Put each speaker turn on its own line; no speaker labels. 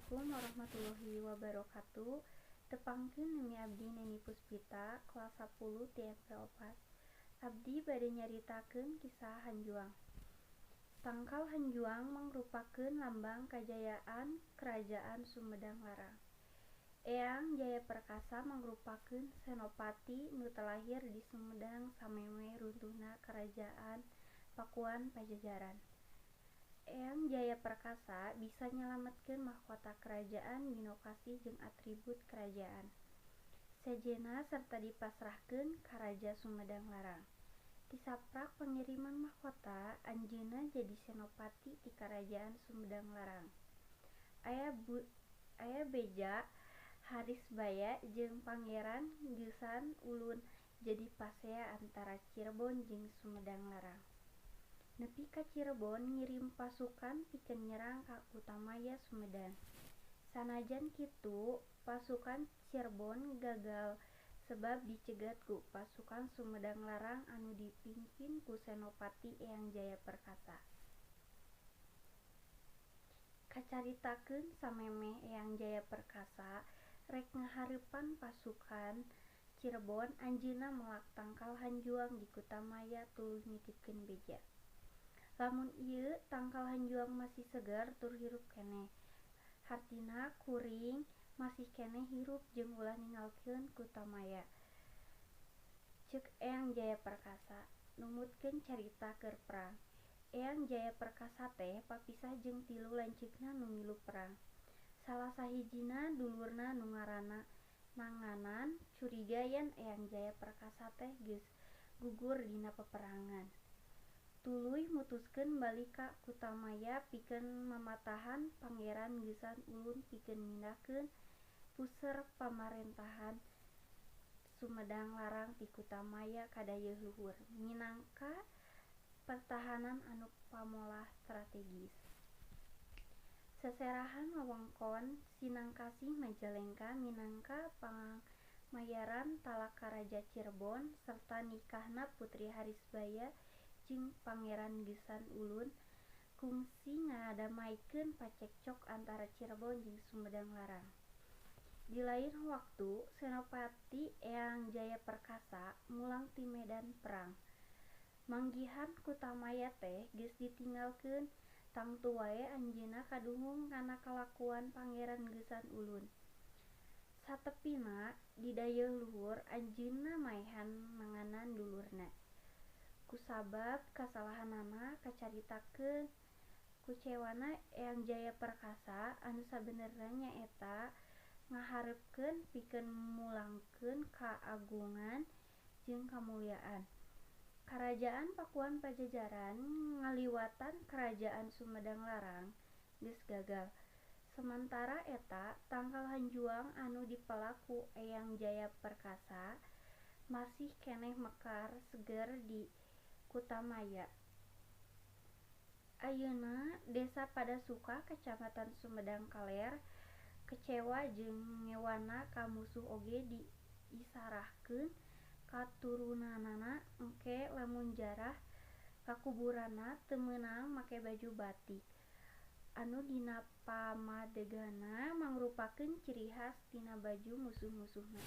Assalamualaikum warahmatullahi wabarakatuh. Tepangkeun nami abdi Neni Puspita kelas 10 TMP 4. Abdi bade nyaritakeun kisah Hanjuang. Tangkal Hanjuang mangrupakeun lambang kajayaan Kerajaan Sumedang Larang. Eyang Jayaperkasa mangrupakeun senopati nu talahir di Sumedang samemeh runtuhna Kerajaan Pakuan Pajajaran. Eyang Jayaperkasa bisa nyalametkeun mahkota kerajaan Binokasih jeung atribut kerajaan sejenna serta dipasrahkeun ka Raja Sumedang Larang. Tisaprak pangiriman mahkota, anjeunna jadi senopati ti Karajaan Sumedang Larang. Aya beja Harisbaya jeung Pangeran Geusan Ulun jadi pasea antara Cirebon jeung Sumedang Larang. Nepi ka Cirebon ngirim pasukan pikeun nyerang ka Kutamaya Sumedang. Sanajan kitu, pasukan Cirebon gagal sebab dicegat ku pasukan Sumedang Larang anu dipingpin ku Senopati Eyang Jayaperkasa. Kacaritakeun samemeh Eyang Jayaperkasa rek ngahareupan pasukan Cirebon, anjeunna melak tangkal hanjuang di Kutamaya tuluy nitipkeun beja. Lamun ieu tangkal hanjuang masih seger tur hirup keneh, hartina kuring masih keneh hirup jeung ulah ninggalkeun Kutamaya. Ceuk Eyang Jayaperkasa numutkeun carita keur perang. Eyang Jayaperkasa teh papisah jeung tilu lanceukna nu milu perang. Salah sahijina dulurna nu ngaranna Nanganan curiga yen Eyang Jayaperkasa teh geus gugur dina peperangan. Tuluy mutuskeun balik ka Kutamaya pikeun mamatahan Pangeran Geusan Ulun pikeun mindahkeun puseur pamarentahan Sumedang Larang ti Kutamaya ka Dayeuh Luhur minangka pertahanan anu pamolah strategis. Seserahan wewengkon Sindangkasih Majalengka minangka pangmayaran talak ka Raja Cirebon serta nikahna Putri Harisbaya jeung Pangeran Geusan Ulun kungsi ngadamaikeun pacekcok antara Cirebon jeung Sumedang Larang. Di lain waktu, Senopati Eyang Jayaperkasa mulang ti medan perang. Manggihan Kutamaya teh geus ditinggalkeun, tangtu wae anjeunna kaduhung kana kalakuan Pangeran Geusan Ulun. Satepina di Dayeuh Luhur anjeunna maehan Nanganan dulurna. Kusabab kasalahanana kacaritakeun kucewana Eyang Jayaperkasa anu sabenerna nyaeta ngahareupkeun pikeun mulangkeun kaagungan jeung kamulyaan Karajaan Pakuan Pajajaran ngaliwatan Kerajaan Sumedang Larang geus gagal. Samantara eta, tangkal hanjuang anu dipelak ku Eyang Jayaperkasa masih keneh mekar seger di Kutamaya. Ayeuna Desa Padasuka Kecamatan Sumedang Kaler kecewa jeung ngewana ka musuh oge diisarahkeun ka turunanana engke lamun jarah ka kuburanna teu meunang make baju batik anu dina pamadeganna mangrupakeun ciri has tina baju musuh-musuhna.